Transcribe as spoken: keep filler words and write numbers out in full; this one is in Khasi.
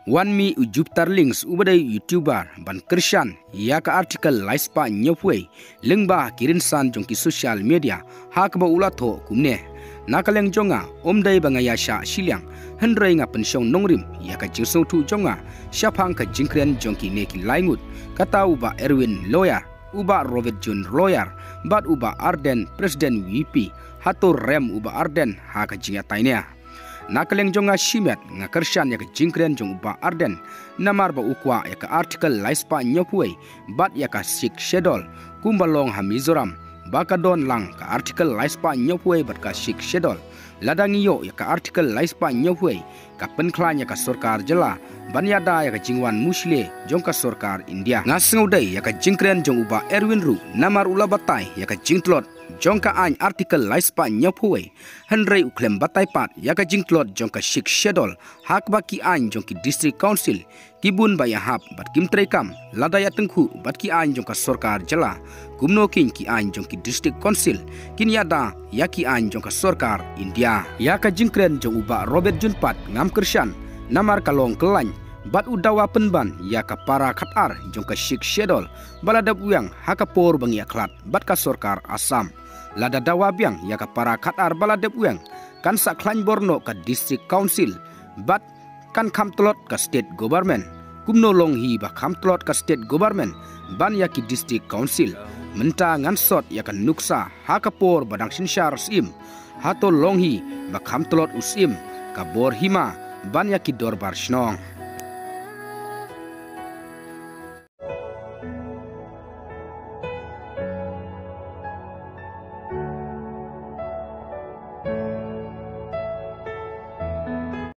Wan mih u Jupiter Links uba dei u YouTuber ban kyrshan ïa ka article laispah hynñiewphew wei lyngba ki rynsan jong ki social media, ha kaba u la thoh kumne: Na ka liang jong nga, ym dei ba nga ïaishah shiliang, hynrei nga pynshong nongrim ïa ka jingsngewthuh jong nga shaphang ka jingkren jong kine ki laingut, kata u Bah Erwin Lawyer, u Bah Robert June Lawyer, bad u Bah Ardent, President VPP. Hato rem u Bah Ardent ha ka jingïatai ne? Na ka liang jong nga shimet, nga kyrshan ïa ka jingkren jong u Bah Ardent, namar ba u kwah ïa ka article laispah hynñiewphew wei bad ïa ka Sixth Schedule, kumba long ha Mizoram, ba ka don lang ka article laispah hynñiewphew wei bad ka Sixth Schedule. Lada ngi ïoh ïa ka article laispah hynñiewphew wei, ka pynkhlaiñ ïa ka sorkar jylla ban ïada ïa ka jingwan mushlieh jong ka sorkar India. Nga sngewdei ïa ka jingkren jong u Bah Erwin ruh, namar u la batai ïa ka jingtlot jong ka aiñ article laispah hynñiewphew wei, hynrei u khlem batai pat ïa ka jingtlot jong ka Sixth Schedule, ha kaba ki aiñ jong ki District Council ki bun ba ïahap bad kim treikam lada ïatyngkhuh bad ki aiñ jong ka sorkar jylla. Kumno keiñ ki aiñ jong ki District Council kin ïada ïa ki aiñ jong ka sorkar India? Ïa ka jingkren jong u Bah Robert June pat ngam kyrshan, namar ka long kyllaiñ, bad u dawa pynban ïa ka para khatar jong ka Sixth Schedule ba la dep weng ha ka por ba ngi ïakhlad bad ka sorkar Assam. Lada dawa biang ïa ka para khatar ba la dep weng, kan sa khlaiñ bor noh ka District Council, bad kan kham tlot ka State Government. Kumno long hi ba kham tlot ka State Government ban ïa ki District Council? Mynta ngan sot ïa ka nuksa ha ka por ba dang synshar syiem. Hato long hi ba kham tlot u syiem, ka bor hima, ban ïa ki dorbar shnong?